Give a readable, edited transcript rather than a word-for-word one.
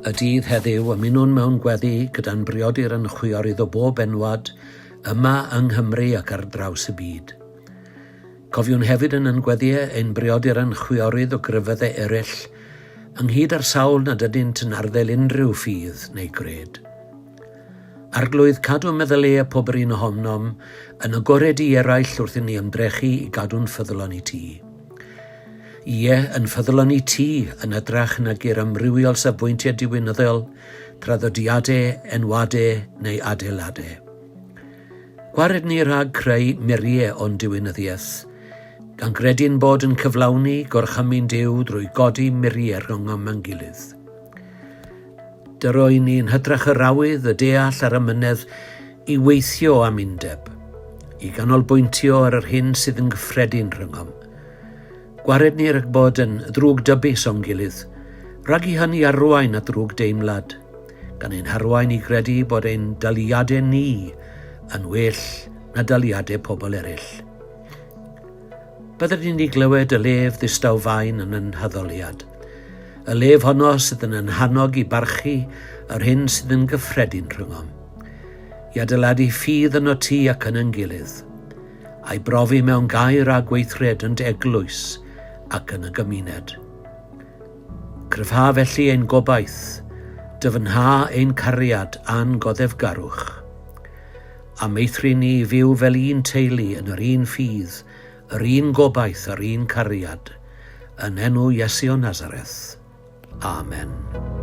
y dydd heddiw, ymunwn mewn gweddi gyda'n briodir yn chwiorydd o bob enwad, yma yng Nghymru ac ar draws y byd. Cofiwn hefyd yn yn gweddïau ein briodir a'n chwiorydd o grefyddau eraill, ynghyd â'r sawl nad ydynt yn arddel unrhyw ffydd neu gred. Arglwydd, cadw meddyliau pob yr un ohonom yn agored i eraill wrth i ni ymdrechu i gadw'n ffyddlon i ti. Ie, yn ffyddlon i ti, yn hytrach nag i'r amrywiol safbwyntiau diwinyddol, traddodiadau, enwadau neu adeiladau. Gwared ni rhag creu muriau o'n diwinyddiaeth, gan gredu'n bod yn cyflawni gorchymyn Duw drwy godi muriau rhyngom a'n gilydd. Dyro i ni yn hytrach yr awydd, y deall a'r amynedd i weithio am undeb, i ganolbwyntio ar yr hyn sydd yn gyffredin rhyngom. Gwared ni rhag bod yn ddrwgdybus o'n gilydd, rhag i hynny arwain at ddrwgdeimlad, gan ein harwain i gredu bod ein daliadau ni yn well na daliadau pobl eraill. Bydded i ni glywed y lef ddistaw fain yn yn haddoliad, y lef honno sydd yn yn hannog i barchu yr hyn sydd yn gyffredin rhyngom, i adeiladu ffydd yno ti ac yn yn gilydd, a'i brofi mewn gair a gweithred yn dy eglwys ac yn y gymuned. Cryfha felly ein gobaith, dyfnha ein cariad a'n goddefgarwch. A meithrin ni i fyw fel un teulu yn yr un ffydd, yr un gobaith a'r un cariad, yn enw Iesu o Nazareth. Amen.